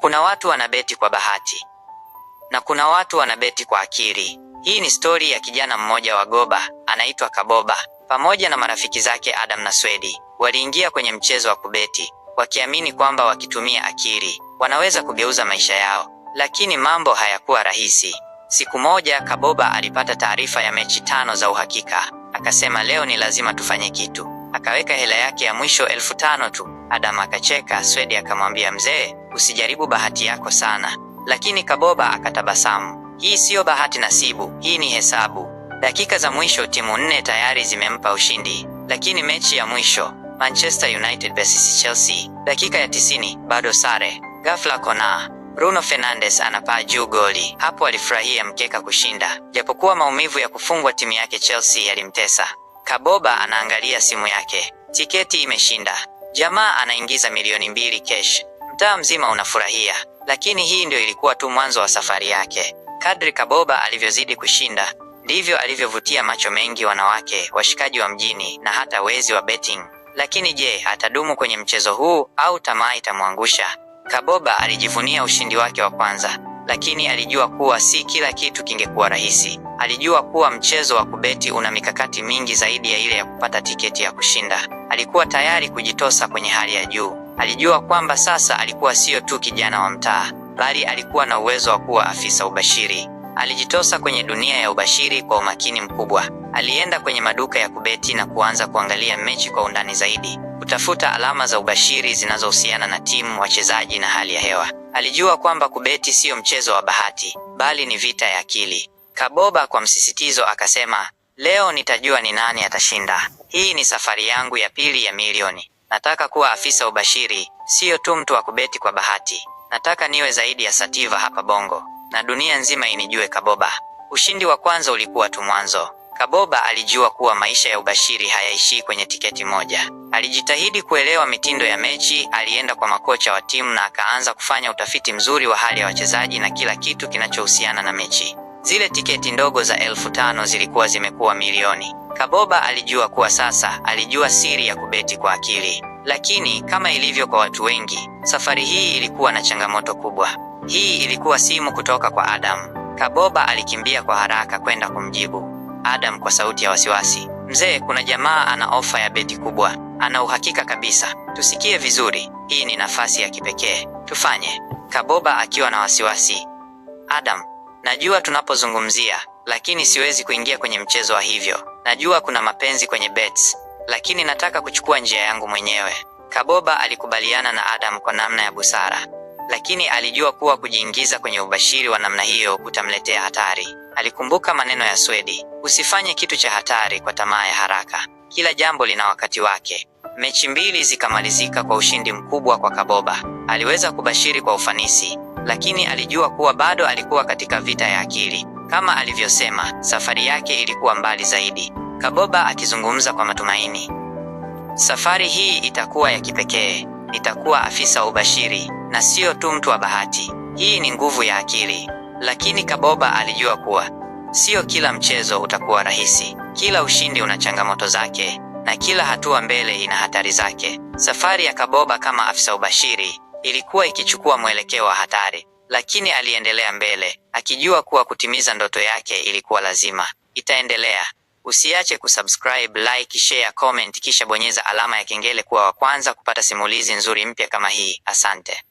Kuna watu wanabeti kwa bahati na kuna watu wanabeti kwa akili. Hii ni stori ya kijana mmoja wa Goba, anaitwa Kaboba, pamoja na marafiki zake Adam na Swedi. Waliingia kwenye mchezo wa kubeti wakiamini kwamba wakitumia akili wanaweza kugeuza maisha yao, lakini mambo hayakuwa rahisi. Siku moja Kaboba alipata taarifa ya mechi 5 za uhakika. Akasema leo ni lazima tufanye kitu. Akaweka hela yake ya mwisho 5,000 tu. Adam akacheka, Swedi akamwambia mzee, usijaribu bahati yako sana. Lakini Kaboba akatabasamu. Hii siyo bahati nasibu, hii ni hesabu. Dakika za mwisho timu 4 tayari zimempa ushindi, lakini mechi ya mwisho Manchester United vs Chelsea, dakika ya 90 bado sare. Ghafla kona, Bruno Fernandes anapaa juu goli. Hapo alifurahia mkeka kushinda, japokuwa maumivu ya kufungwa timu yake Chelsea yalimtesa. Kaboba anaangalia simu yake, tiketi imeshinda. Jamaa anaingiza milioni 2 cash. Mtaa mzima unafurahia, lakini hii ndio ilikuwa tu mwanzo wa safari yake. Kadri Kaboba alivyozidi kushinda, ndivyo alivyovutia macho mengi, wanawake, washikaji wa mjini na hata wezi wa betting. Lakini je, atadumu kwenye mchezo huu au tamaa itamwangusha? Kaboba alijivunia ushindi wake wa kwanza, lakini alijua kuwa si kila kitu kingekuwa rahisi. Alijua kuwa mchezo wa kubeti una mikakati mingi zaidi ya ile ya kupata tiketi ya kushinda. Alikuwa tayari kujitosa kwenye hali ya juu. Alijua kwamba sasa alikuwa sio tu kijana wa mtaa, bali alikuwa na uwezo wa kuwa afisa ubashiri. Alijitosa kwenye dunia ya ubashiri kwa umakini mkubwa. Alienda kwenye maduka ya kubeti na kuanza kuangalia mechi kwa undani zaidi, kutafuta alama za ubashiri zinazohusiana na timu, wachezaji na hali ya hewa. Alijua kwamba kubeti siyo mchezo wa bahati, bali ni vita ya akili. Kaboba kwa msisitizo akasema, leo nitajua ni nani atashinda. Hii ni safari yangu ya pili ya milioni. Nataka kuwa afisa ubashiri, siyo tu mtu wa kubeti kwa bahati. Nataka niwe zaidi ya Sativa hapa Bongo na dunia nzima inijue Kaboba. Ushindi wa kwanza ulikuwa tu mwanzo. Kaboba alijua kuwa maisha ya ubashiri hayaishii kwenye tiketi moja. Alijitahidi kuelewa mitindo ya mechi, alienda kwa makocha wa timu na akaanza kufanya utafiti mzuri wa hali ya wachezaji na kila kitu kinachohusiana na mechi. Zile tiketi ndogo za 5,000 zilikuwa zimekuwa milioni. Kaboba alijua kuwa sasa alijua siri ya kubeti kwa akili. Lakini kama ilivyo kwa watu wengi, safari hii ilikuwa na changamoto kubwa. Hii ilikuwa simu kutoka kwa Adam. Kaboba alikimbia kwa haraka kwenda kumjibu Adam kwa sauti ya wasiwasi. Mzee, kuna jamaa ana ofa ya beti kubwa, ana uhakika kabisa. Tusikie vizuri, hii ni nafasi ya kipekee, tufanye. Kaboba akiwa na wasiwasi. Adam, najua tunapozungumzia, lakini siwezi kuingia kwenye mchezo wa hivyo. Najua kuna mapenzi kwenye bets, lakini nataka kuchukua njia yangu mwenyewe. Kaboba alikubaliana na Adam kwa namna ya busara, lakini alijua kuwa kujiingiza kwenye ubashiri wa namna hiyo kutamletea hatari. Alikumbuka maneno ya Swedi, usifanye kitu cha hatari kwa tamaa ya haraka. Kila jambo lina wakati wake. Mechi 2 zikamalizika kwa ushindi mkubwa kwa Kaboba. Aliweza kubashiri kwa ufanisi, lakini alijua kuwa bado alikuwa katika vita ya akili. Kama alivyosema, safari yake ilikuwa mbali zaidi. Kaboba akizungumza kwa matumaini. Safari hii itakuwa ya kipekee. Nitakuwa afisa wa ubashiri na sio tu mtu wa bahati. Hii ni nguvu ya akili. Lakini Kaboba alijua kuwa sio kila mchezo utakuwa rahisi. Kila ushindi una changamoto zake na kila hatua mbele ina hatari zake. Safari ya Kaboba kama afisa ubashiri ilikuwa ikichukua mwelekeo wa hatari, lakini aliendelea mbele akijua kuwa kutimiza ndoto yake ilikuwa lazima. Itaendelea. Usiache kusubscribe, like, share, comment kisha bonyeza alama ya kengele kuwa wa kwanza kupata simulizi nzuri mpya kama hii. Asante.